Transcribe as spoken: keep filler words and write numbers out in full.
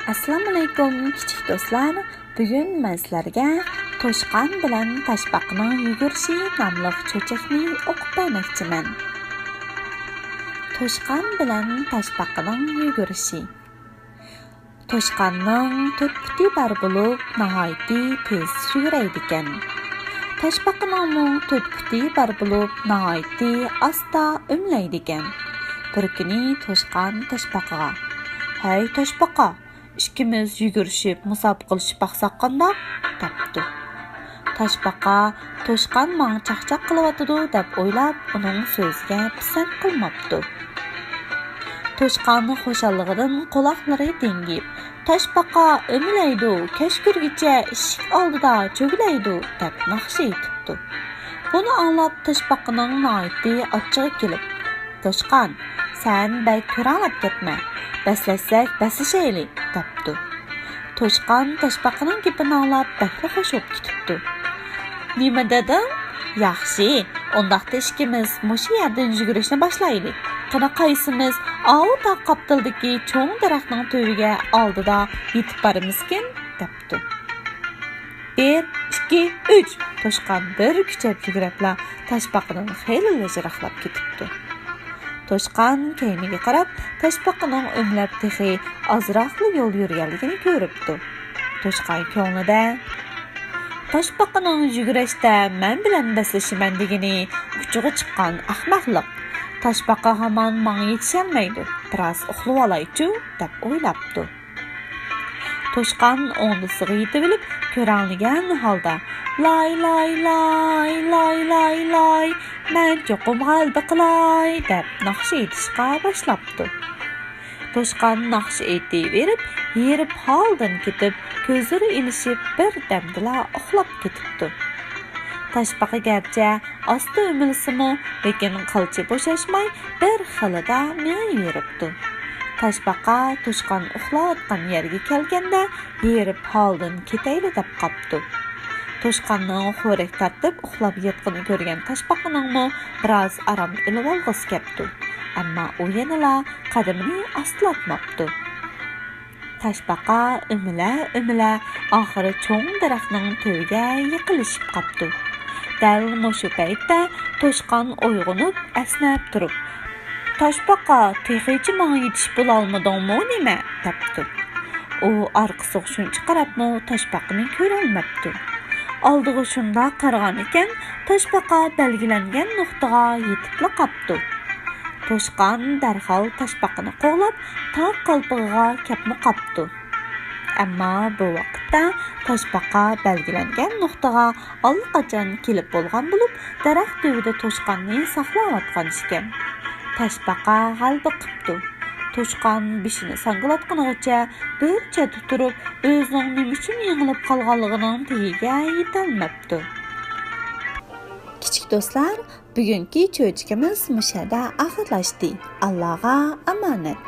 ئەسسالامۇئەلەيكۇم، كىچىك دوستلار. بۈگۈن مەن سىلەرگە توشقان بىلەن تاشپاقىنىڭ يۈگۈرۈشى ناملىق چۆچەكنى ئوقۇپ بەرمەكچىمەن. توشقان بىلەن تاشپاقىنىڭ يۈگۈرۈشى. توشقاننىڭ تۆت پۇتى بار بولۇپ، ناھايىتى تېز يۈگۈرەيدىكەن. تاشپاقىنىڭمۇ تۆت پۇتى بار بولۇپ، ناھايىتى ئاستا ئۆمىلەيدىكەن. بىر كۈنى توشقان تاشپاقىغا، «ھەي، تاشپاقا، ئىككىمىز يۈگۈرۈشۈپ مۇسابىقىلىشىپ باقساق قانداق؟» دەپتۇ. تاشپاقا توشقان ماڭا چاقچاق قىلىۋاتىدۇ دەپ ئويلاپ، ئۇنىڭ سۆزىگە پىسەنت قىلماپتۇ. توشقان خۇشاللىقىدىن قۇلاقلىرى دىڭگىيىپ، «تاشپاقا ئۆمىلەيدۇ، كەچ كىرگۈچە ئىشىك ئالدىدا چۆگىلەيدۇ» دەپ ناخشا ئېيتىپتۇ. بۇنى ئاڭلاپ تاشپاقىنىڭ ناھايىتى ئاچچىقى كېلىپ، «توشقان، سەن بەك كۆرەڭلەپ كەتمە، بەسلەشسەك بەسلىشەيلى» دەپتۇ. توشقان تاشپاقىنىڭ گېپىنى ئاڭلاپ بەكلا خوش بولۇپ كېتىپتۇ. «نېمە دېدىڭ؟ ياخشى، ئۇنداقتا ئىككىمىز مۇشۇ يەردىن يۈگۈرۈشنى باشلايلى. قېنى، قايسىمىز ئاۋۇ تاغ قاپتىلىدىكى چوڭ دەرەخنىڭ تۈۋىگە ئالدىدا يېتىپ بارىمىزكىن؟» دەپتۇ. «بىر، ئىككى، ئۈچ!» توشقان بىر كۈچەپ يۈگۈرۈپلا تاشپاقىدىن خېلىلا يىراقلاپ كېتىپتۇ. توشقان كەينىگە قاراپ، تاشپاقىنىڭ ئۆمىلەپ تېخى ئازراقلا يول يۈرگەنلىكىنى كۆرۈپتۇ. توشقان كۆڭلىدە، «تاشپاقىنىڭ يۈگۈرۈشتە مەن بىلەن بەسلىشىمەن دېگىنى ئۇچىغا چىققان ئەخمەقلىق. تاشپاقا ھامان ماڭا يېتىشەلمەيدۇ، بىراز ئۇخلىۋالايچۇ» دەپ ئويلاپتۇ. توشقان ئوڭدىسىغا يېتىۋېلىپ، كۆرەڭلىگەن ھالدا، «لاي، لاي، لاي، لاي، لاي، لاي، مەن چوقۇم غەلىبە قىلاي» دەپ ناخشا ئېيتىشقا باشلاپتۇ. توشقان ناخشا ئېيتىۋېرىپ، ھېرىپ ھالدىن كېتىپ، كۆزلىرى ئىلىشىپ، بىردەمدىلا ئۇخلاپ كېتىپتۇ. تاشپاقا گەرچە ئاستا ئۆمىلىسىمۇ، لېكىن قىلچە بوشاشماي بىر خىلىدا مېڭىۋېرىپتۇ. تاشپاقا توشقان ئۇخلاۋاتقان يەرگە كەلگەندە، ھېرىپ ھالدىن كېتەيلى دەپ قاپتۇ. توشقاننىڭ خورەك تارتىپ ئۇخلاپ ياتقىنى كۆرگەن تاشپاقىنىڭمۇ بىراز ئارام ئېلىۋالغۇسى كەپتۇ. ئەمما ئۇ يەنىلا قەدىمىنى ئاستىلاتماپتۇ. تاشپاقا ئۆمىلە-ئۆمىلە ئاخىرى چوڭ دەرەخنىڭ تۈۋىگە يېقىنلىشىپ قاپتۇ. دەل مۇشۇ پەيتتە توشقان ئويغىنىپ، ئەسنەپ تۇرۇپ، «تاشپاقا، تېخىچە ماڭا يېتىشىپ بولالمىدىڭمۇ نېمە؟» دەپتۇ. ئۇ ئارقىسىغا شۇنچە قاراپمۇ تاشپاقىنى كۆرەلمەپتۇ. ئالدىغا شۇنداق قارىغانىكەن، تاشپاقا بەلگىلەنگەن نۇقتىغا يېتىپلا قاپتۇ. توشقان دەرھال تاشپاقىنى قوغلاپ، تاغ قالپىقىغا كەپمۇ قاپتۇ. ئەمما بۇ ۋاقىتتا تاشپاقا بەلگىلەنگەن نۇقتىغا ئاللىقاچان كېلىپ بولغان بولۇپ، دەرەخ تۈۋىدە توشقاننى ساقلاۋاتقان ئىكەن. تاشپاقا غەلىبە قىپتۇ. توشقان بېشىنى ساڭگىلاتقىنىغىچە بىر چەتتە تۇرۇپ، ئۆزىنىڭ نېمە ئۈچۈن يېڭىلىپ قالغانلىقىنىڭ تېگىگە يېتەلمەپتۇ. كىچىك دوستلار، بۈگۈنكى چۆچىكىمىز مۇشۇ يەردە ئاخىرلاشتى. ئاللاغا ئامانەت.